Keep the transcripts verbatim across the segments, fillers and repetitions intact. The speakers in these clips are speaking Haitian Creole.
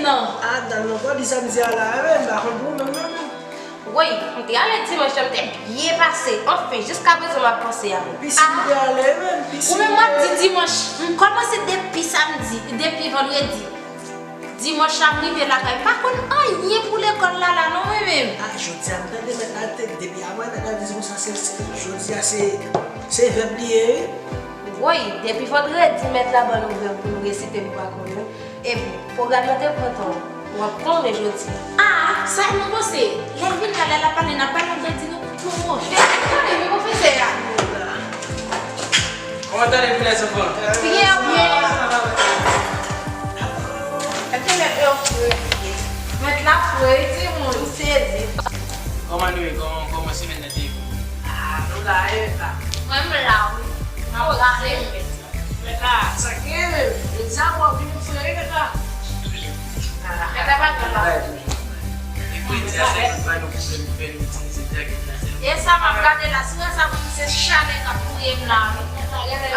Ah, dan nan bò di samdi a la, men m pa konn pou ou menm non. Woy, m te ale dimanch la, m te byen pase. Anfen, jiskaprezan m ap panse a ou. Pisin m te ale, men pisin. Ou menm w ap di dimanch. M kòmanse depi samdi, depi vandredi. Dimanch la m rive lakay, m pa konn anyen pou lekòl la la non mwen menm. Ah, jodi a m tande mèt la te, depi a mwen mèt la di konsa se, se, jodi a se, se vèb li ye wi. Woy, depi vandredi mèt la ban nou vèb pou nou resite m pa konn wi. Epi, pwogram nan te pran tan, w ap konnen jodi. Ah, sa e mwen panse. Lè l vin la, lè l ap pale, n ap pale anglè, di nou tout yon mo. Tande, men pwofesè a. Kòman tande pou lèzanfan? Byen, byen. Èske mèt yo fre? Mèt la fre, timoun. M sezi. Kòman nou ye? Kòman, kòman semèn nan te ye pou ou? Ah, nou la, e la. Mwen, m la, wi. M ap rale. Mèt la, sa k gen menm? Jodi a, w ap vin fre, mèt la. Mèt la pa gen la. E pou li di a, sa ki bay nou pwoblèm, fè nou itilize djagèt la sèlman. E sa m ap gade la, si w wè sa pou m se chalè k ap touye m la, wi.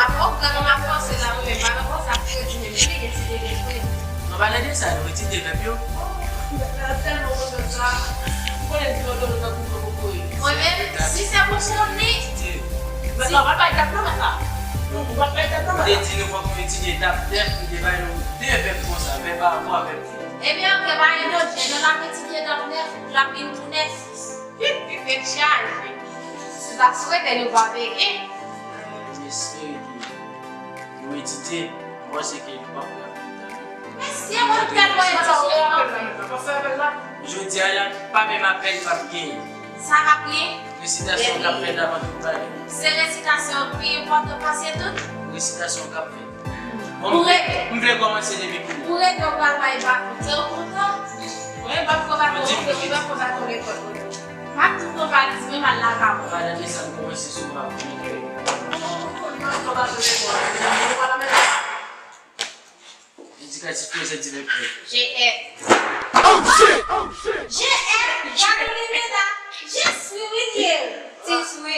Apre w gade m ap panse la, wi, men pa nan konsa fredi menm, li gen ti degre fredi. An palan de sa, nou retire vèb yo. Oh, mèt la tèlman kontan sa. M konnen l pi otono tankou kokoye. Mwen menm, si se pou konnen. Mèt la, w pa bay dat non, mèt la. Non, w pa bay dat non, mèt la. Ou te di nou fòk nou etidye etap nèf, ou te bay nou de vèb konsa, vèb a, vèb a, vèb. Ebyen, ok, pa gen danje. Lè l ap etidye etap nèf, l ap vin tou nèf. Tèt chaje. M ta swete nou pa peye. M espere ke nou etidye, m panse ke nou p ap pran pil tan. Mesye, mwen tèlman etidye, non. Jodi a la, pa menm apèl p ap genyen. Sa k ap genyen? Resitasyon k ap fèt avan tout bagay. Se resitasyon an ki pi enpòtan pase tout? Resitasyon k ap fèt. Bon, m vle kòmanse depi pou ou. Pou rete, ou pral bay baton. Se ou kontan? Mwen, m p ap pran baton, mwen, m p ap pran baton lekòl. M ap tou pran valiz mwen, m al lakay mwen. Madan Desann kòmanse sou mwen. Edikatif prezan di mèkrèdi. G F. G F, gade li men la. Je suis William. Ti swi.